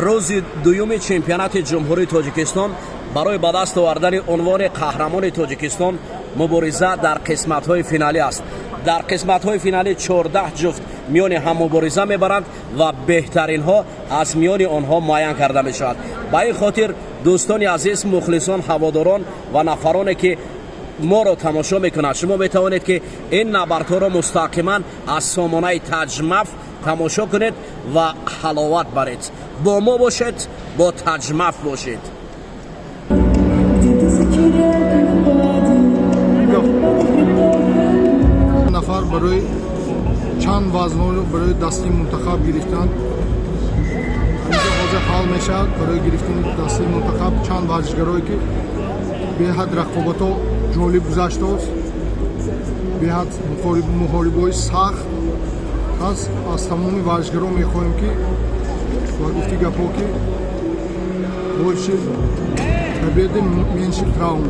Рӯзи дуюми чемпионати Ҷумҳурии Тоҷикистон барои ба даст овардани унвони қаҳрамони Тоҷикистон мубориза дар қисматҳои финалӣ аст. Дар қисматҳои финалӣ 14 ҷуфт миёни ҳам мубориза мебаранд ва беҳтаринҳо аз миёни онҳо муайян карда мешавад. Ба ин хотир, дӯстони азиз, мухлисон, ҳаводорон ва нафароне, ки моро тамошо мекунанд, шумо метавонед, ки ин набардҳоро мустақиман аз сомонаи Таҷмаф тамошо кунед ва ҳаловат баред. Бо мо бошед, бо Таҷмаф бошед. Где тысячи рек и впадин, водопадов хребтов. Нафар барои чанд вазнҳоро барои дастаи мунтахаб гирифтанд. Ҳаминҷо ҳозир ҳал мешавад. Барои гирифтани дастаи мунтахаб чанд варзишгарое, ки беҳад рақобатҳо ҷолиб гузаштааст, беҳад муҳорибаҳои сахт ҳаст. Аз тамоми варзишгарон мехоҳем, ки ба гуфти гапҳо, ки больше победы, меньше травм.